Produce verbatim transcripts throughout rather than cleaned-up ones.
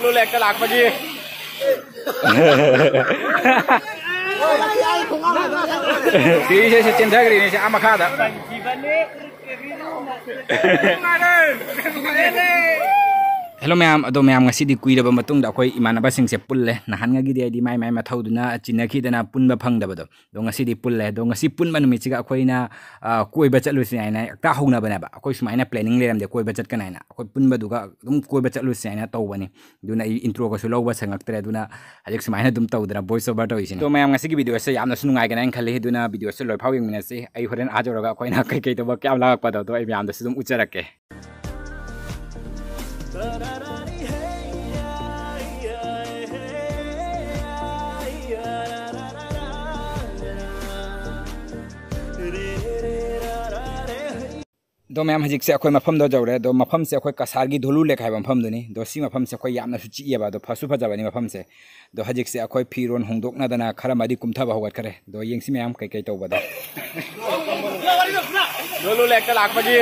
ꯂꯨꯂꯦꯛꯇ ꯂꯥꯛꯄꯒꯤ ꯁꯤꯁꯦ, ꯁꯤ ꯆꯦꯟꯊꯈ꯭ꯔꯤꯅꯦ, ꯁꯤ ꯑꯥ ꯃꯈꯥꯗ꯫ ꯍꯦꯜꯂꯣ ꯃꯌꯥꯝ, ꯑꯗꯣ ꯃꯌꯥꯝ, ꯉꯁꯤꯗꯤ ꯀꯨꯏꯔꯕ ꯃꯇꯨꯡꯗ ꯑꯩꯈꯣꯏ ꯏꯃꯥꯟꯅꯕꯁꯤꯡꯁꯦ ꯄꯨꯜꯂꯦ꯫ ꯅꯍꯥꯟꯉꯒꯤꯗꯤ ꯍꯥꯏꯗꯤ ꯃꯥꯏ ꯃꯥꯏ ꯃꯊꯧꯗꯨꯅ ꯆꯤꯟꯅꯈꯤꯗꯅ ꯄꯨꯟꯕ ꯐꯪꯗꯕꯗꯣ꯫ ꯑꯗꯣ ꯉꯁꯤꯗꯤ ꯄꯨꯜꯂꯦ꯫ ꯑꯗꯣ ꯉꯁꯤ ꯄꯨꯟꯕ ꯅꯨꯃꯤꯠꯁꯤꯒ ꯑꯩꯈꯣꯏꯅ, ꯑ, ꯀꯣꯏꯕ ꯆꯠꯂꯨꯁꯤ ꯍꯥꯏꯅ ꯍꯦꯛꯇ ꯍꯧꯅꯕꯅꯦꯕ꯫ ꯑꯩꯈꯣꯏ ꯁꯨꯃꯥꯏꯅ planning ꯂꯩꯔꯝꯗꯦ ꯀꯣꯏꯕ ꯆꯠꯀꯅꯤ ꯍꯥꯏꯅ꯫ ꯑꯩꯈꯣꯏ ꯄꯨꯟꯕꯗꯨꯒ ꯑꯗꯨꯝ ꯀꯣꯏꯕ ꯆꯠꯂꯨꯁꯤ ꯍꯥꯏꯅ ꯇꯧꯕꯅꯤ꯫ ꯑꯗꯨꯅ ꯑꯩ introꯒꯁꯨ ꯂꯧꯕ ꯁꯪꯉꯛꯇ꯭ꯔꯦ꯫ ꯑꯗꯨꯅ ꯍꯧꯖꯤꯛ ꯁꯨꯃꯥꯏꯅ ꯑꯗꯨꯝ ꯇꯧꯗꯅ voice over ꯇꯧꯔꯤꯁꯤꯅꯤ꯫ ꯑꯗꯣ ꯃꯌꯥꯝ, ꯉꯁꯤꯒꯤ videoꯁꯦ ꯌꯥꯝꯅꯁꯨ ꯅꯨꯡꯉꯥꯏꯒꯅꯤ ꯍꯥꯏꯅ ꯈꯜꯂꯤ꯫ ꯑꯗꯨꯅ videoꯁꯦ ꯂꯣꯏꯐꯥꯎ ꯌꯦꯡꯃꯤꯟꯅꯁꯤ꯫ ꯑꯩ ꯍꯣꯔꯦꯟ ꯑꯥ ꯌꯧꯔꯒ ꯑꯩꯈꯣꯏꯅ ꯀꯩꯀꯩ ꯇꯧꯕ ꯀꯌꯥꯝ ꯂꯥꯡꯉꯛꯄꯗꯣ ꯑꯗꯣ ꯑꯩ ꯃꯌꯥꯝꯗꯁꯨ ꯑꯗꯨꯝ ꯎꯠꯆꯔꯛꯀꯦ꯫ ꯑꯗꯣ ꯃꯌꯥꯝ, ꯍꯧꯖꯤꯛꯁꯦ ꯑꯩꯈꯣꯏ ꯃꯐꯝꯗꯣ ꯌꯧꯔꯦ꯫ ꯑꯗꯣ ꯃꯐꯝꯁꯦ ꯑꯩꯈꯣꯏ ꯀꯁꯥꯔꯒꯤ ꯙꯣꯂꯨ ꯂꯦꯛ ꯍꯥꯏꯕ ꯃꯐꯝꯗꯨꯅꯤ꯫ ꯑꯗꯣ ꯁꯤ ꯃꯐꯝꯁꯦ ꯑꯩꯈꯣꯏ ꯌꯥꯝꯅꯁꯨ ꯆꯤꯛꯑꯦꯕ꯫ ꯑꯗꯣ ꯐꯁꯨ ꯐꯖꯕꯅꯤ ꯃꯐꯝꯁꯦ꯫ ꯑꯗꯣ ꯍꯧꯖꯤꯛꯁꯦ ꯑꯩꯈꯣꯏ ꯐꯤꯔꯣꯟ ꯍꯣꯡꯗꯣꯛꯅꯗꯅ ꯈꯔ ꯑꯃꯗꯤ ꯀꯨꯝꯊꯕ ꯍꯧꯒꯠꯈ꯭ꯔꯦ꯫ ꯑꯗꯣ ꯌꯦꯡꯁꯤ ꯃꯌꯥꯝ ꯀꯩꯀꯩ ꯇꯧꯕꯗꯣ꯫ ꯙꯣꯂꯨ ꯂꯦꯛꯇ ꯂꯥꯛꯄꯒꯤ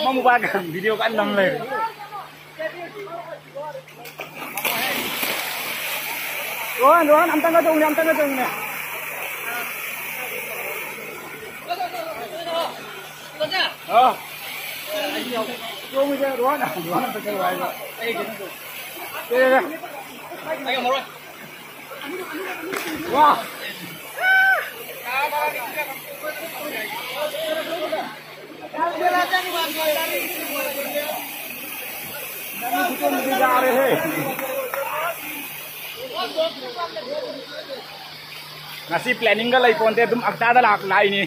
ꯑꯃ ꯃꯨꯕꯥꯛ video ꯀꯟꯅ ꯅꯝ ꯂꯩꯔꯦ꯫ ꯔꯣꯍꯟ, ꯔꯣꯍꯟ, ꯑꯝꯇꯪꯒ ꯆꯣꯡꯉꯨꯅꯦ, ꯑꯝꯇꯪꯒ ꯆꯣꯡꯉꯨꯅꯦ꯫ ꯑ꯫ ꯆꯣꯡꯉꯨꯁꯦ, ꯔꯣꯍꯟ, ꯔꯣꯍꯟ ꯑꯝꯇ ꯆꯣꯡꯉꯨ ꯍꯥꯏꯕ꯫ ꯁꯦ, ꯁꯦ, ꯁꯦ꯫ ꯋꯥ꯫ ꯉꯁꯤ planningꯒ ꯂꯩꯄꯣꯟꯇꯦ, ꯑꯗꯨꯝ ꯑꯛꯇꯥꯗ ꯂꯥꯛ-, ꯂꯥꯛꯏꯅꯤ꯫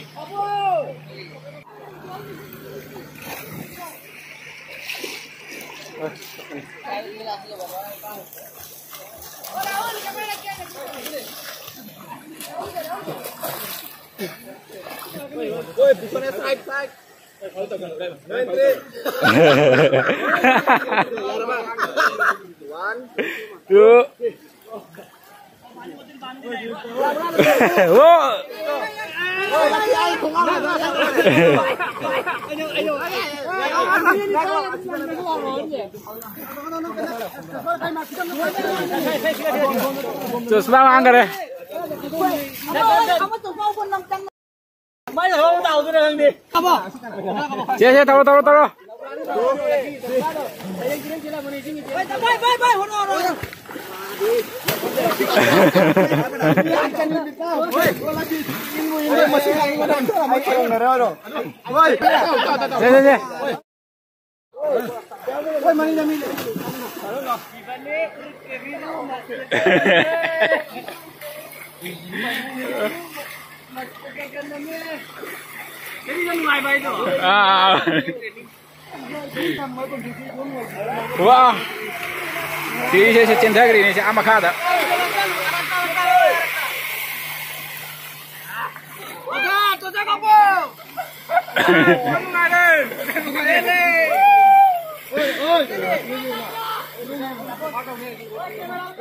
Two. Oh. ꯆꯨꯁꯂꯥ ꯍꯥꯡꯈꯔꯦ꯫ ꯁꯦ, ꯁꯦ, ꯇꯧꯔꯣ, ꯇꯧꯔꯣ, ꯇꯧꯔꯣ꯫ ꯁꯦ, ꯁꯦ, ꯁꯦ꯫ ꯑꯥ꯫ ꯋꯥ꯫ ꯁꯤꯁꯦ, ꯁꯤ ꯆꯦꯟꯊꯈ꯭ꯔꯤꯅꯦ, ꯁꯤ ꯑꯥ ꯃꯈꯥꯗ꯫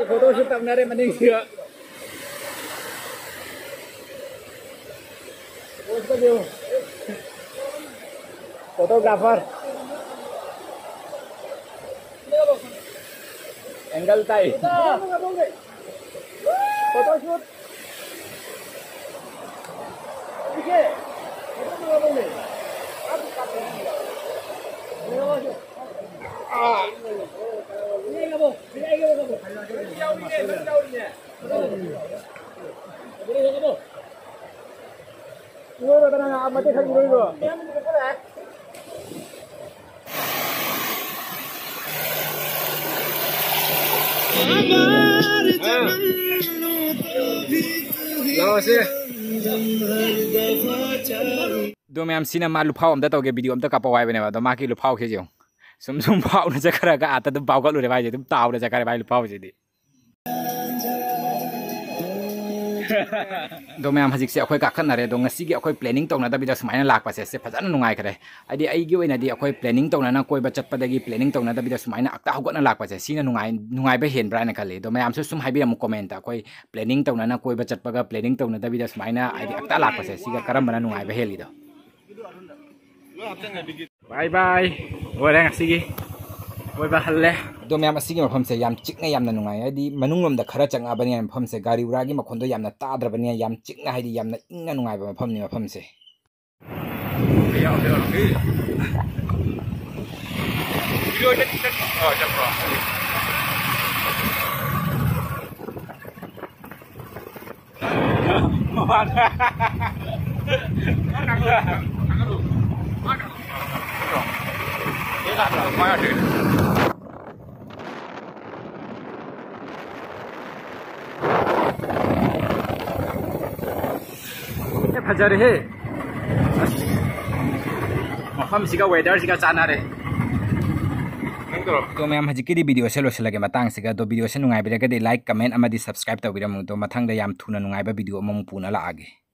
ꯐꯣꯇꯣꯁꯨ ꯇꯝꯅꯔꯦ ꯃꯅꯤꯡꯁꯤꯒ꯫ Photographer꯫ Angle ꯇꯥꯏ꯫ Photoshoot꯫ ꯂꯥꯛꯑꯣꯁꯦ꯫ ꯑꯗꯣ ꯃꯌꯥꯝ, ꯁꯤꯅ ꯃꯥ ꯂꯨꯐꯥꯎ ꯑꯝꯇ ꯇꯧꯒꯦ, video ꯑꯝꯇ ꯀꯥꯞꯄꯛꯑꯣ ꯍꯥꯏꯕꯅꯦꯕ꯫ ꯑꯗꯣ ꯃꯥꯒꯤ ꯂꯨꯐꯥꯎꯁꯦ ꯌꯦꯡꯉꯨ, ꯁꯨꯝ ꯁꯨꯝ ꯐꯥꯎꯅ ꯆꯠꯈ꯭ꯔꯒ ꯑꯥꯗ ꯑꯗꯨꯝ ꯐꯥꯎꯒꯠꯂꯨꯔꯦ ꯚꯥꯏꯁꯦ, ꯑꯗꯨꯝ ꯇꯥꯎꯔ ꯆꯠꯈ꯭ꯔꯦ ꯚꯥꯏ ꯂꯨꯐꯥꯎꯁꯤꯗꯤ꯫ ꯑꯗꯣ ꯃꯌꯥꯝ, ꯍꯧꯖꯤꯛꯁꯦ ꯑꯩꯈꯣꯏ ꯀꯥꯈꯠꯅꯔꯦ꯫ ꯑꯗꯣ ꯉꯁꯤꯒꯤ ꯑꯩꯈꯣꯏ planning ꯇꯧꯅꯗꯕꯤꯗ ꯁꯨꯃꯥꯏꯅ ꯂꯥꯛꯄꯁꯦ, ꯁꯦ ꯐꯖꯅ ꯅꯨꯡꯉꯥꯏꯈ꯭ꯔꯦ꯫ ꯍꯥꯏꯗꯤ ꯑꯩꯒꯤ ꯑꯣꯏꯅꯗꯤ ꯑꯩꯈꯣꯏ planning ꯇꯧꯅꯅ ꯀꯣꯏꯕ ꯆꯠꯄꯗꯒꯤ planning ꯇꯧꯅꯗꯕꯤꯗ ꯁꯨꯃꯥꯏꯅ ꯑꯛꯇ ꯍꯧꯒꯠꯅ ꯂꯥꯛꯄꯁꯦ, ꯁꯤꯅ ꯅꯨꯡꯉꯥꯏ-, ꯅꯨꯡꯉꯥꯏꯕ ꯍꯦꯟꯕ꯭ꯔꯥ ꯍꯥꯏꯅ ꯈꯜꯂꯤ꯫ ꯑꯗꯣ ꯃꯌꯥꯝꯁꯨ ꯁꯨꯝ ꯍꯥꯏꯕꯤꯔꯝꯃꯨ comment꯫ ꯑꯩꯈꯣꯏ planning ꯇꯧꯅꯅ ꯀꯣꯏꯕ ꯆꯠꯄꯒ planning ꯇꯧꯅꯗꯕꯤꯗ ꯁꯨꯃꯥꯏꯅ ꯍꯥꯏꯗꯤ ꯑꯛꯇ ꯂꯥꯛꯄꯁꯦ, ꯁꯤꯒ ꯀꯔꯝꯕꯅ ꯅꯨꯡꯉꯥꯏꯕ ꯍꯦꯜꯂꯤꯗꯣ? Bye bye꯫ ꯂꯣꯏꯔꯦ ꯉꯁꯤꯒꯤ ꯀꯣꯏꯕ ꯍꯜꯂꯦ꯫ ꯑꯗꯣ ꯃꯌꯥꯝ, ꯑꯁꯤꯒꯤ ꯃꯐꯝꯁꯦ ꯌꯥꯝ ꯆꯤꯛꯅ ꯌꯥꯝꯅ ꯅꯨꯡꯉꯥꯏ꯫ ꯍꯥꯏꯗꯤ ꯃꯅꯨꯡꯂꯣꯝꯗ ꯈꯔ ꯆꯪꯉꯛꯑꯕꯅꯤꯅ ꯃꯐꯝꯁꯦ ꯒꯥꯔꯤ ꯎꯔꯥꯒꯤ ꯃꯈꯣꯟꯗꯣ ꯌꯥꯝꯅ ꯇꯥꯗ꯭ꯔꯕꯅꯤꯅ ꯌꯥꯝ ꯆꯤꯛꯅ, ꯍꯥꯏꯗꯤ ꯌꯥꯝꯅ ꯏꯪꯅ ꯅꯨꯡꯉꯥꯏꯕ ꯃꯐꯝꯅꯤ ꯃꯐꯝꯁꯦ꯫ ꯑꯦ, ꯐꯖꯔꯦꯍꯦ꯫ ꯑꯁ, ꯃꯐꯝꯁꯤꯒ weatherꯁꯤꯒ ꯆꯥꯟꯅꯔꯦ꯫ ꯑꯗꯣ ꯃꯌꯥꯝ, ꯍꯧꯖꯤꯛꯀꯤꯗꯤ videoꯁꯦ ꯂꯣꯏꯁꯤꯜꯂꯒꯦ ꯃꯇꯥꯡꯁꯤꯒ꯫ ꯑꯗꯣ videoꯁꯦ ꯅꯨꯡꯉꯥꯏꯕꯤꯔꯒꯗꯤ like, comment ꯑꯃꯗꯤ subscribe ꯇꯧꯕꯤꯔꯝꯃꯨ꯫ ꯑꯗꯣ ꯃꯊꯪꯗ ꯌꯥꯝ ꯊꯨꯅ ꯅꯨꯡꯉꯥꯏꯕ video ꯑꯃꯃꯨꯛ ꯄꯨꯅ ꯂꯥꯛꯑꯒꯦ꯫